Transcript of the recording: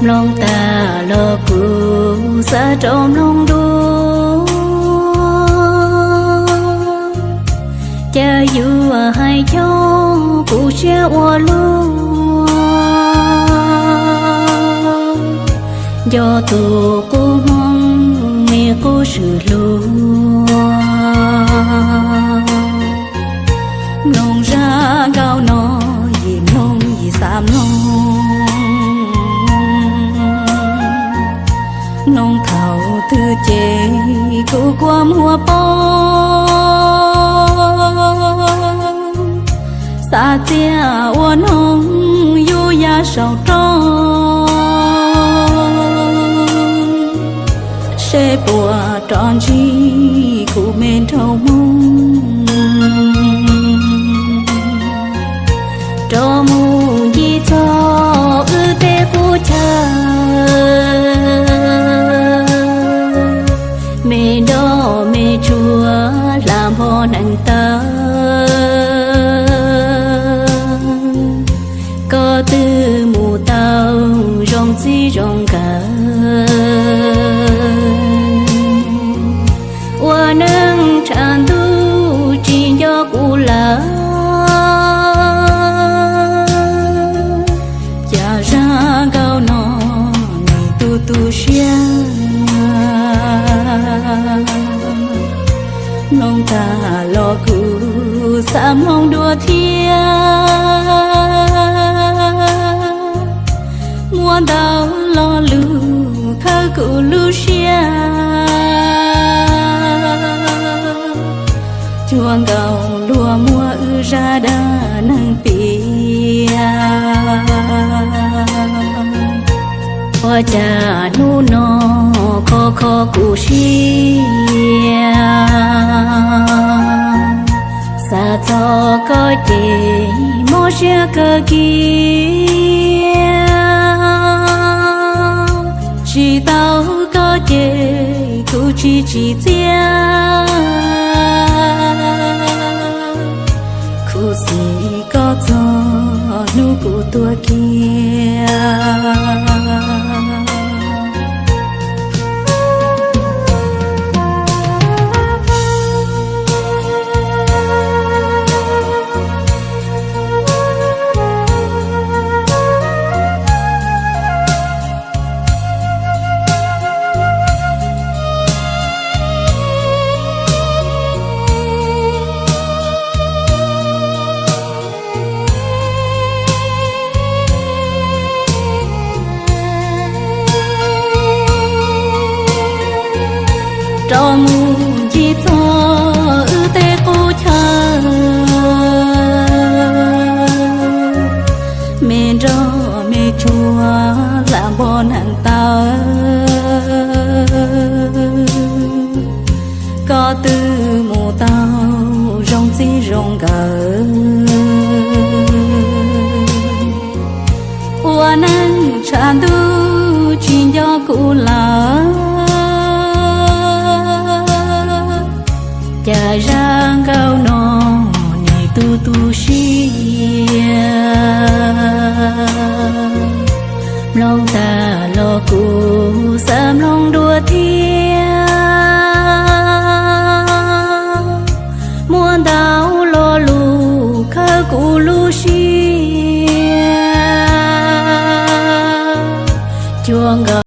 Mloog tag los kuv xav rov mloog dua, cas yuav hais cov kuv siab ua luaj. Nco tus qub hmoob me qub swm hlub. Mloog zaj nkauj no yim mloog yim xav mloog. Mloog thaum twg ces kuv kua muag poob. Xav txiaj ua noog yub ya saum roob, seb puas rov ntsib kuv me nraug Hmoob. Rov mus ncig txog wb tej qub chaw, me nroj me tsuag hla npho nees taw. Koj twb mus tau zoo txij zoo nkawm, ua neej tshav ntuj tsis nco kuv lawm. Cas zaj nkauj no nim tu tu siab, mloog tag los kuv xav mloog dua thiab. Muaj ntau lo lus thawb kuv lub siab, cuag nkaus luag muab wb zaj dab neeg piav. Ua cas hnub no kho kho kuv siab, xav txog koj ces mob siab kawg kiag. Tsis tau koj ces kuv tsis tsim txiaj, khuv xim koj txog hnub kuv tuag kiag. Rov mus ncig txog wb tej qub chaw, me nroj me tsuag hla npho nees taw. Koj twb mus tau zoo txij zoo nkawm, ua neej tshav ntuj tsis nco kuv lawm. Cas zaj nkauj no nim tu tu siab, mloog tag los kuv xav mloog dua thiab. Muaj ntau lo lus khawb kuv lub siab, cuag nkaus